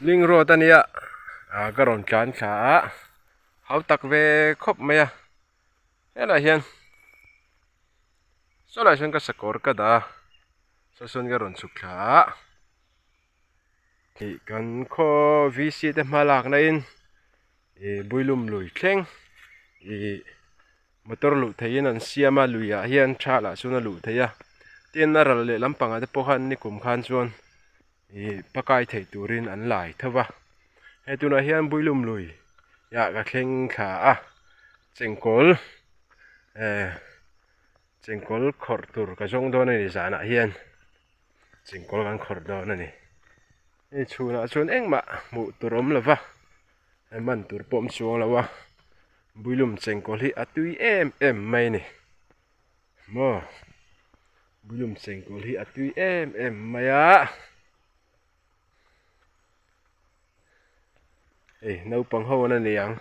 Link road a nia ah ka rawn tlan thla a hau tak ve khawp mai a helaiah hian saw laiah sawn ka sakawr ka dah a saw sawn ka rawn chhuk thla a ih kan khaw v c te hma lakna in ih builum lui thleng ih motor luh theihin an siam a luiah hian tha lah chuan a luh theih a tin a ral leh lampangah te pawh khan nikum khan chuan ih pakai thei turin an lai tho va hei tunah hian builum lui ah ka thleng thla a chengkawl eh chengkawl khawrh tur ka zawng dawn a ni zanah hian chengkawl kan khawrh dawn a ni hei chhunah chuan engmah hmuh tur a awm lo va man tur pawh a awm chuang lo a builum chengkawl hi a tui em em mai a ni. Maw builum chengkawl hi a tui em em mai a hei naupang ho an ani ang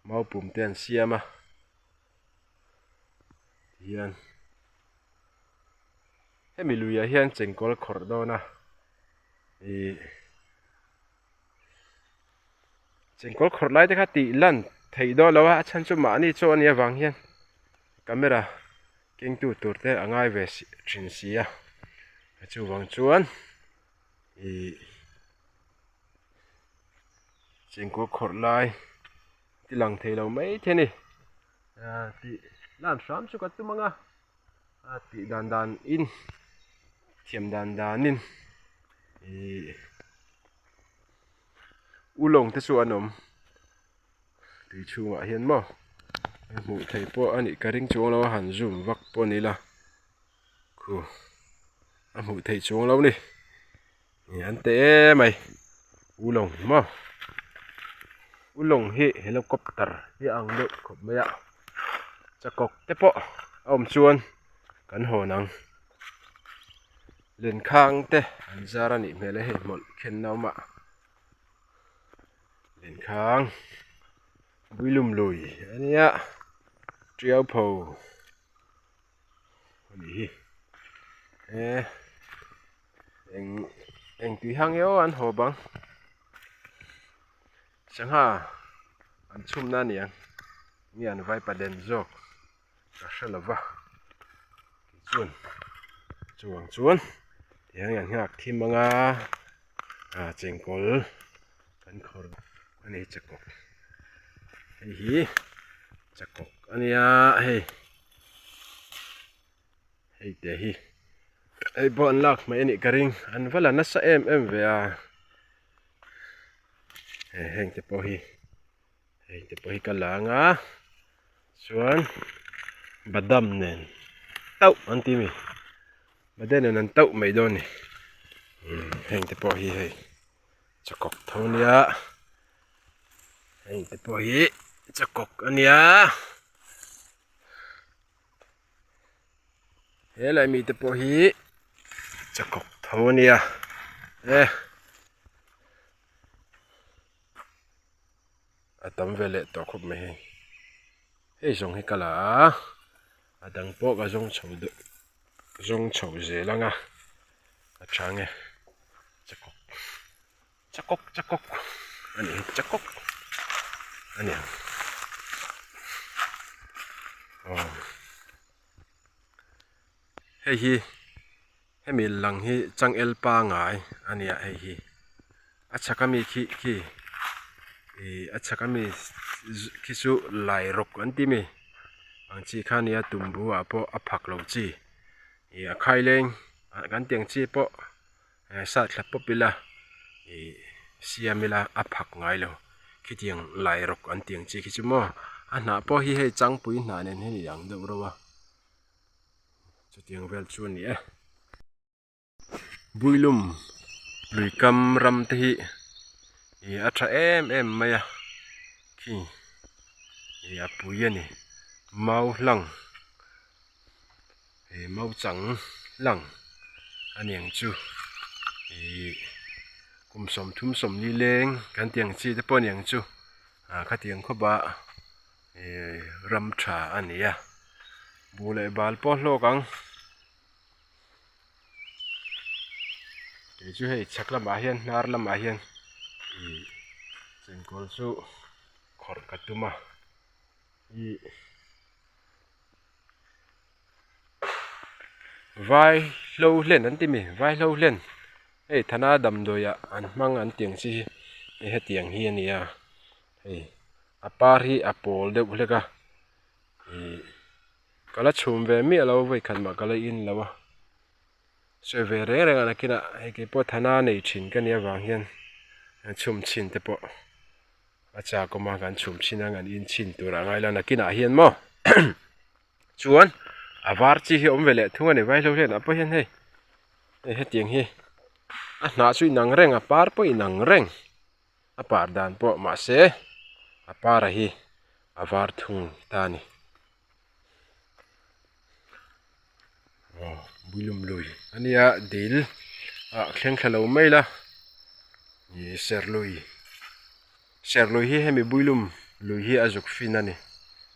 maupum te an siam a tihian hemi luiah hian chengkawl a khawrh dawn a ih. Chengkawl khawrh lai te kha tih lan theih dawn lo a a chhan chu mahni chaw a nih avang hian camera keng tu tur te a ngai ve thin si a chuvang chuan ih chengkawl khawrh lai ti lang thei lo mai the a ni ah tih lan hram chu ka tum ang a a tih dan dan in thiam dan dan in ih. Ulawng te chu an awm tui chhungah hian maw a hmuh theih pawh a nih ka ring chuang lo a han zoom vak pawh a ni la khu a hmuh theih chuang lo a ni ih an teh em mai ulawng maw ulawng hi helicopter hi a ang deuh khawp mai a chakawk te pawh a awm chuan kan hawn ang. Lenkhang te an zar a nih hmel a hei hmawlh khenna awm a lenkhang builum lui a nia tiau pho a nih hi he eng eng tui hang emaw an haw bang sangha an chhumna a ni ang nge an vaipa den zawk. ka hre lo va tichuan chuvang chuan tiang hian nghak thim anga ah chengkawl kan khawrh a ni chakawk hei hi chakawk a nia hei hei te hi hei pawh an lak hmeh a nih ka ring an va la nasa em em ve a heng te pawh hi. Hei te pawh hi ka la anga chuan badam nen tauh an ti mi badam nen an tauh mai dawn a ni heng te pawh hi hei chakawk tho a nia heng te pawh hi chakawk a nia helai mi te pawh hi chakawk tho a nia e. A tam ve leh tawh khawp mai hei hei zawng hi ka la a a dang pawh ka zawng chho deuh zawng chho zel ang a a chang e chakawk chakawk chakawk a nih hi chakawk a ni ang aw hei hi. Hemi lang hi changel pangai a nia hei hi a chhak ami khi khi ih a chhak ami khi chu lai rawk an ti mi ang chi kha nia tumbu ah pawh a phak lo chi ih a khai leng ah kan tih ang chi pawh sat thla pawp ila ih siam ila a phak ngai lo khitiang lai rawk an tih ang chi khi chu maw a hnah pawh hi hei changpui hnah nen hian a inang deuh reuh a. Chutiang vel chu a ni e. Builum lui kam ram te hi ih a tha em em mai a khi ih a pui a ni mau hlang ih mau chang hlang a ni ang chu ih kum sawmthum sawmli leng kan tih ang chi te pawh a ni ang chu ah khatiang khawp ah. Ih ram tha a ni a buh leh bal pawh hlawk ang. Kei chu hei chhak lamah hian hnar lamah hian ih chengkawl chu khawrh ka tum a ih vai hlo hlen an ti mi vai hlo hlen hei thana damdawi ah an hmang an tih ang chi hi hei hetiang hi a ni a hei a par hi a pawl deuh hlek a ih ka la chhum ve miah lo a vawikhat mah ka la in lo a. Sawi ve reng reng a nakinah hei kei pawh thana nei thin ka nih avang hian chhum chhin te pawh a chak awm a kan chhum chhin ang an in chhin tur a ngai lo nakinah hian maw chuan a var chi hi a awm ve leh thung a ni vaihlo hian ah pawh hian hei hei hetiang hi a hnah chu inang reng a par pawh inang reng a par dan pawh mahse a par a hi a var thung ta a ni. Aw builum lui a nia dil ah thleng thla lo mai la ih serlui serlui hi hemi builum lui hi a zuk fin a ni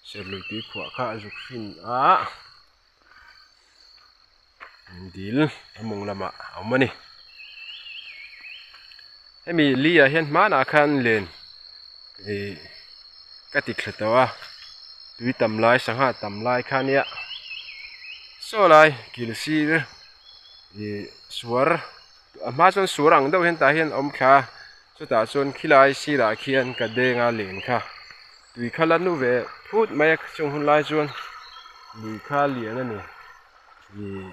serlui tui khuah kha a zuk fin a dil a mawng lamah a awm a ni hemi li ah hian hmanah khan len ih ka ti thla tawh a tui tam lai sangha tam lai kha nia saw lai kil sir ih suar a hma chuan suar ang deuh hian tah hian a awm thla a chutah chuan khilai sirah khian ka deng a len kha tui kha la nu ve phut mai a chung hun lai chuan lui kha lian a ni ih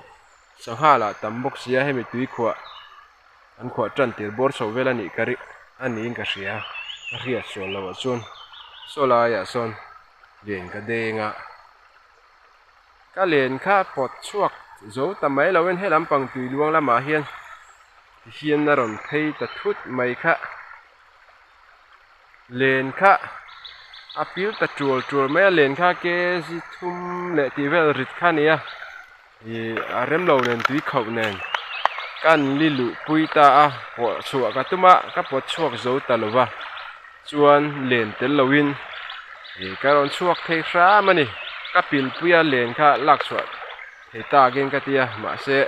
sangha lah tam bawk sia hemi tui khuah an khuah tan tir bawr chho vel a nih ka ri a niin ka hria ka hriat sual loh ah chuan saw laiah sawn len ka deng a ka len kha pawt chhuak zo ta mai lo in he lampang tui luang lamah hian tihian a rawn phei ta thut mai kha len kha a pil ta tual tual mai a len kha kg thum leh tih vel rit kha a ni a Ih a rem lo nen tui khauh nen kan li luh pui ta a pawh chhuah ka tum a ka pawt chhuak zo ta lo va chuan len tel lo in ih ka rawn chhuak thei hram a ni ka pil pui a len kha lak chhuah thei tak in ka ti a mahse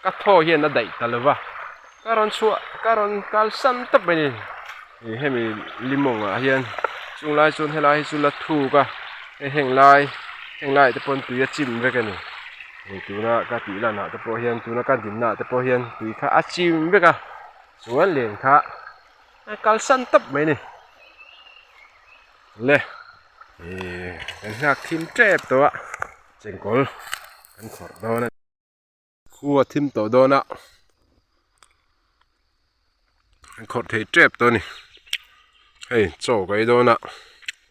ka thaw hian a daih ta lo va ka rawn chhuah ka rawn kalsan tawp mai ni ih hemi limawng ah hian chung lai chuan helai hi chu la thuk a hei heng lai heng laiah te pawh tui a chim vek a ni hei tuna ka tih lan ah te pawh hian tuna ka dinna ah te pawh hian tui kha a chim vek a chuan len kha a kalsan tawp mai a ni le ih kan nghak thim tep tawh a chengkawl kan khawrh dawn a ni. Khu a thim tawh dawn a an khawrh thei tep tawh a ni hei chaw ka ei dawn a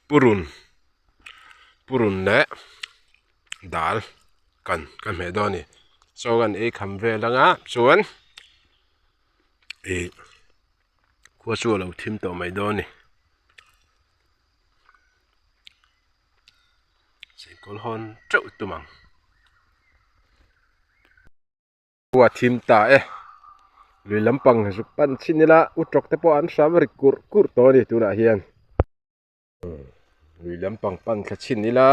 purun purun leh dal kan ka hmeh dawn a ni chaw kan ei kham vel ang a chuan ih khua chu a lo thim tawh mai dawn a ni. Chengkawl hawn teuh tum ang. Khua thim ta e. Lui lampang zuk pan chhin ila u tawk te pawh an hram ri kurh kurh tawh a ni tunah hian. Lui lampang pan thla chhin ila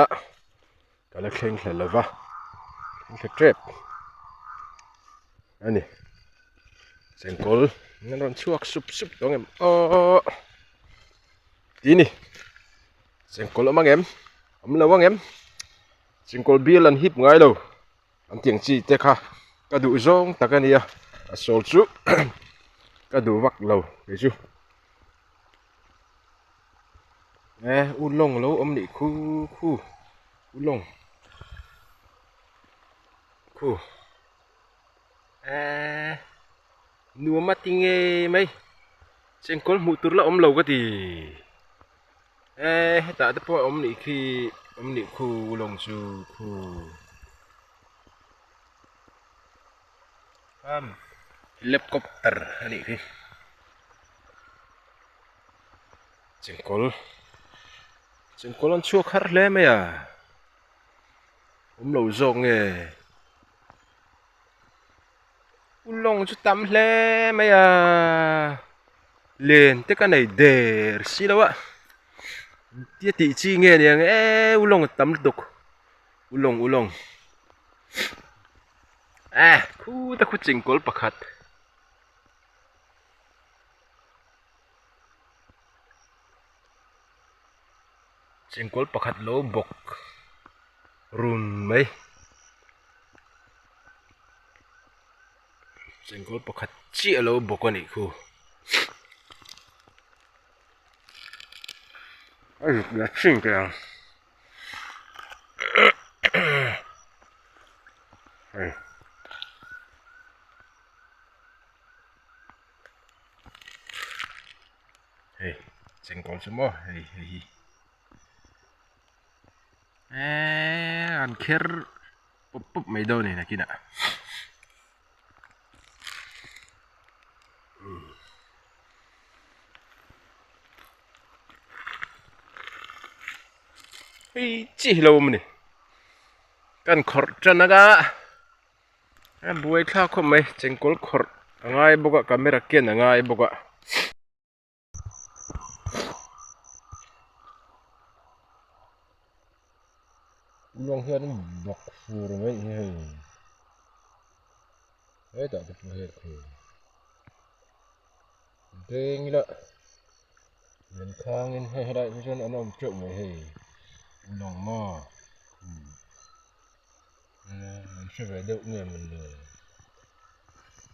ka la thleng thla lova thleng thla tep a ni. Chengkawl an rawn chhuak sup sup tawh ang em aww ti ni. Chengkawl awm ang em? Awm lo ang em? Chengkawl bial an hip ngai lo. An tiang chi te kha ka duh zawng tak a nia. A sawl chu ka duh vak lo kei chu. E u lawng lo awm nih khu khu u lawng khu e nuam a ti ngei mai chengkawl hmuh tur la awm lo ka ti. Eee hetah te pawh a awm nih khi awm nih khu lawng chu khu helicopter a nih khi chengkawl chengkawl an chhuak har hle mai a awm lo zawk nge U lawng chu tam hle mai a len te ka nei der si lo a tia tih chi nge niang e u lawng a tam lutuk u lawng u lawng eh khu te khu chengkawl pakhat. Chengkawl pakhat lo bawk run mai chengkawl pakhat chiah lo bawk a nih khu a zuk la chin teh ang hei. Hei chengkawl chu maw hei hei hi eee an kher pawp pawp mai dawn a ni nakinah hei chi hi lo awm a ni kan khawrh tan anga a buai thlak khawp mai chengkawl khawrh a ngai bawk a camera ken a ngai bawk a. Luang hian bawk fur mai hi hei hetah te pawh hei khu deng ila len khangin hei helaiah hi chuan an awm teuh mai hei lawng maw an hre ve deuh nge maw le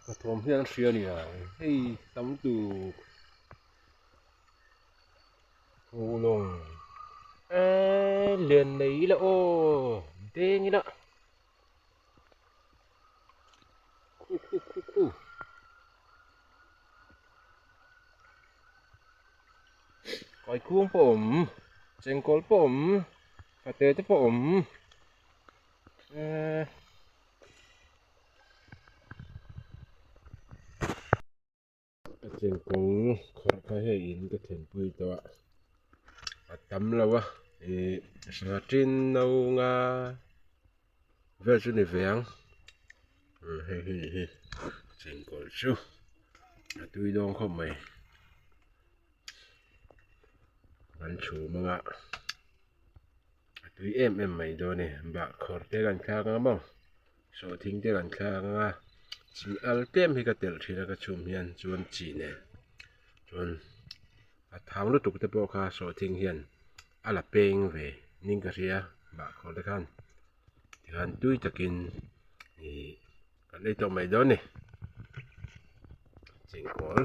ka thawm hian an hria a ni ang hei tam tuk ulawng eee lian nei ila aw deng ila khu khu khu khu kaikung pawh a awm chengkawl pawh a awm fate te pawh a awm. Eee Ka chengkawl khawrh kha hei in ka thlenpui tawh a a tam lo a ih sangha tin no nga vel chu ni ve ang hei hi hi chengkawl chu a tui dawn khawp mai an chhum anga. A tui em em mai dawn e bahkhawr te kan thlak ang maw sawhthing te kan thlak ang a chi al tlem hi ka telh thin a ka chhum hian chuan chi nen chuan a thang lutuk te pawh kha sawhthing hian a la peng ve ning ka hria bahkhawr te khan tikhan tui takin ih kan ei tawh mai dawn a ni chengkawl.